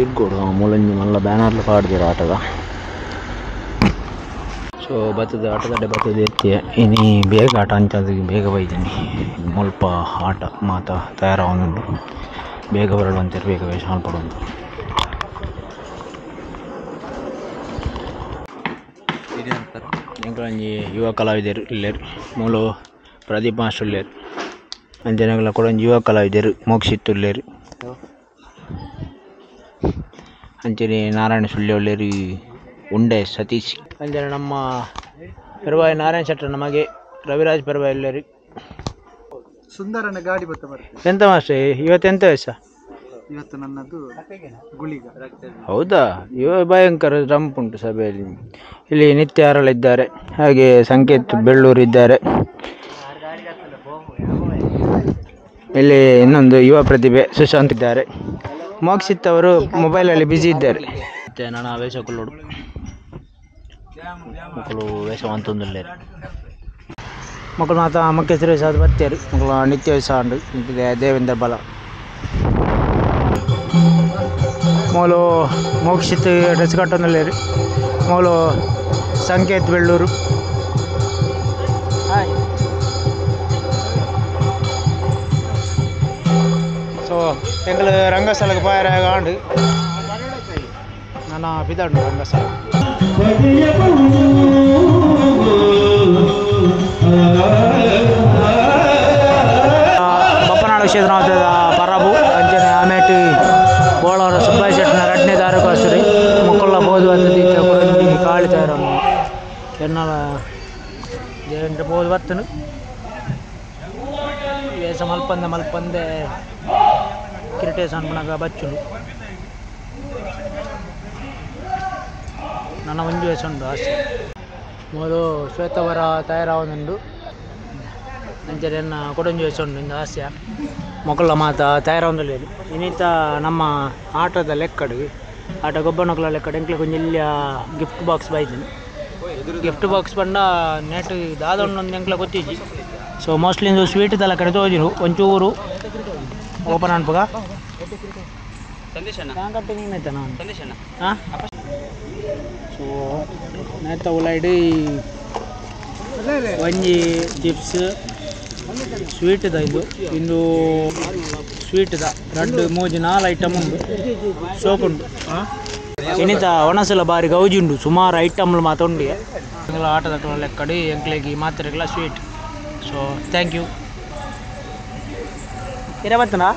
ತಿರ್ಗೋಡು ಮೂಲಂಜಿ ಮಲ್ಲ ಬ್ಯಾನರ್ಲು ಪಾಡ್ದಿರ ಆಟದ. ಸೊ ಬತ್ತದ ಆಟದಡ್ಡೆ ಬತ್ತದ ಎತ್ತಿ ಇನಿ ಬೇಗ ಆಟ ಅಂಚಾದ್ ಬೇಗ ಬೈದಿನಿ. ಮುಲ್ಪ ಆಟ ಮಾತ ತಯಾರಾವೊಂದುಂಡು. ಬೇಗ ಬರೊಡು ಬೇಗ ವೇಷ ಮಲ್ಪೊಡು. ಎಂಕಲೊಂಜಿ ಯುವ ಕಲಾವಿದರು ಇಲ್ಲೆರ್ ಮೂಲು ಪ್ರದೀಪ್ ಮಾಸ್ಟರ್ ಉಲ್ಲೆರ್. ಅಂಚನೆ ಕುಡೊಂಜಿ ಯುವ ಕಲಾವಿದರು ಮೋಕ್ಷಿತ್ ಉಲ್ಲೆರ್. ಅಂಚನೆ ನಾರಾಯಣ ಸುಳ್ಯ ಉಲ್ಲೆರ್, ಉಂಡೆ ಸತೀಶ್. ಅಂಚನೆ ನಮ್ಮ ಪೆರ್ವಾಯಿ ನಾರಾಯಣ ಶೆಟ್ಟರ್ ನಮಗೆ ರವಿರಾಜ್ ಪೆರ್ವಾಯಿ ಉಲ್ಲೆರ್. ಸುಂದರನ ಗಾಡಿ ಬತ್ತ ಬರ್ತದೆ. ಎಂತ ಮಾಸ್ಟರ್ ಇವತ್ತು ಎಂತ ವಯಸ್ಸ? ಇವತ್ತು ನನ್ನದು ಗುಳಿಗ. ಹೌದಾ? ಇವ ಭಯಂಕರ ರಂಪ್ ಉಂಟು ಸಭೆಯಲ್ಲಿ. ಇಲ್ಲಿ ನಿತ್ಯ ಅರಳಿದ್ದಾರೆ, ಹಾಗೆ ಸಂಕೇತ್ ಬೆಳ್ಳೂರು ಇದ್ದಾರೆ. ಇಲ್ಲಿ ಇನ್ನೊಂದು ಯುವ ಪ್ರತಿಭೆ ಸುಶಾಂತ್ ಇದ್ದಾರೆ. ಮೋಕ್ಷಿತ್ ಅವರು ಮೊಬೈಲಲ್ಲಿ ಬ್ಯುಸಿ ಇದ್ದಾರೆ. ಮತ್ತೆ ನಾನು ವೇಷ ಕೊಲ್ಲೋಡು ಮಕ್ಕಳು ವೇಷ ಅಂತಂದಿಲ್ಲ. ಮಕ್ಕಳು ಮಾತ ಮಕ್ಕಳ ವೇಷ ಅದು ಬರ್ತಾರೆ. ಮಕ್ಕಳು ನಿತ್ಯ ವೇಷ ಉಂಡು ದೇವೇಂದ್ರ ಬಲ. ಮೂಲು ಮೋಕ್ಷಿತ್ ಡ್ರೆಸ್ ಕಟ್ಟೊಂದುಲ್ಲೆರ್. ಮೂಲು ಸಂಕೇತ್ ಬೆಳ್ಳೂರು. ಸೊ ಎಂಕುಲು ರಂಗಸ್ಥಳಕ್ಕೆ ಪೋಯೆರೆ ಆಂಡ್. ನನ ಪಿದಾಂಡು ರಂಗಸ್ಥಳ. ಬಪ್ಪನಾಡು ಕ್ಷೇತ್ರ ಪರಬು ಅಂಚನೆ ಆಮೇಟ್ ಬೋಳಾರ ಸುಬ್ಬಾಯ್ ಶೆಟ್ಟನ ರಡ್ನೇ ದಾರಕಾಸುರಿ ಮೊಕ್ಕಲ್ಲ ಬೋದು ಬತ್ತದ ಕಾಳಿ ತಯಾರನ್ನು ಎನ್ನಲ ದೇವೇಂದ್ರ ಬೋದು ಬತ್ತನು. ವೇಷ ಮಲ್ಪಂದೆ ಮಲ್ಪಂದೆ ಕಿರೀಟೇಶ ಅನ್ಪನಾಗ ಬಚ್ಚುಂಡು. ನನ್ನ ಒಂಜಿ ವೇಷ ಉಂಡು ಆಸೆ. ಮೂಲು ಶ್ವೇತವರ ತಯಾರಾವೊಂದುಂಡು. ಅಂಚನೆ ಎನ್ನ ಕೊಡೊಂಜಿ ವೇಷ ಉಂಡು ಇಂದು ಹಾಸ್ಯ. ಮೊಕಲ್ಲ ಮಾತ ತಯಾರಾವೊಂದುಲ್ಲೆರ್. ಇನ್ನಿತ ನಮ್ಮ ಆಟದ ಲೆಕ್ಕಡು ಆಟ ಗೊಬ್ಬನಕುಲ ಲೆಕ್ಕಡು ಎಂಕ್ಲೆಗ್ ಒಂಜಿ ಎಲ್ಯ ಗಿಫ್ಟ್ ಬಾಕ್ಸ್ ಬೈದಿನಿ. ಗಿಫ್ಟ್ ಬಾಕ್ಸ್ ಪಂಡ ನೆಟ್ ದಾದ ಉಂಡು ಎಂಕ್ಲ ಗೊತ್ತಿಜ್ಜಿ. ಸೊ ಮೋಸ್ಟ್ಲಿ ಇಂದು ಸ್ವೀಟ್ ದಲ ಕಡೆ ತೋಜಿರು ಒಂಚೂರು ಓಪನ್ ಅನ್ಪಗ. ಸೊ ನೆತ್ತ ಉಲೈಡ್ ಒಂಜಿ ಚಿಪ್ಸ್ ಸ್ವೀಟ್ the ಇಂದು ಇಂದು ಸ್ವೀಟ್ the ರಡ್ಡ್ ಮೂಜಿ ನಾಲ್ ಐಟಮ್ ಉಂಡು. ಸೋಪ್ ಉಂಡು. ಇನ್ನಿತ ಒಣಸಲ ಬಾರಿ ಗೌಜಿ ಉಂಡು. ಸುಮಾರು ಐಟಮ್ಲು ಮಾತ ಉಂಡು. ಆಟದ ಲೆಕ್ಕಡಿ ಎಂಕ್ಲೆಗ್ ಮಾತ್ರೆಗ್ಲ ಸ್ವೀಟ್. ಸೊ thank you. ಇರ ಬತ್ತನಾ?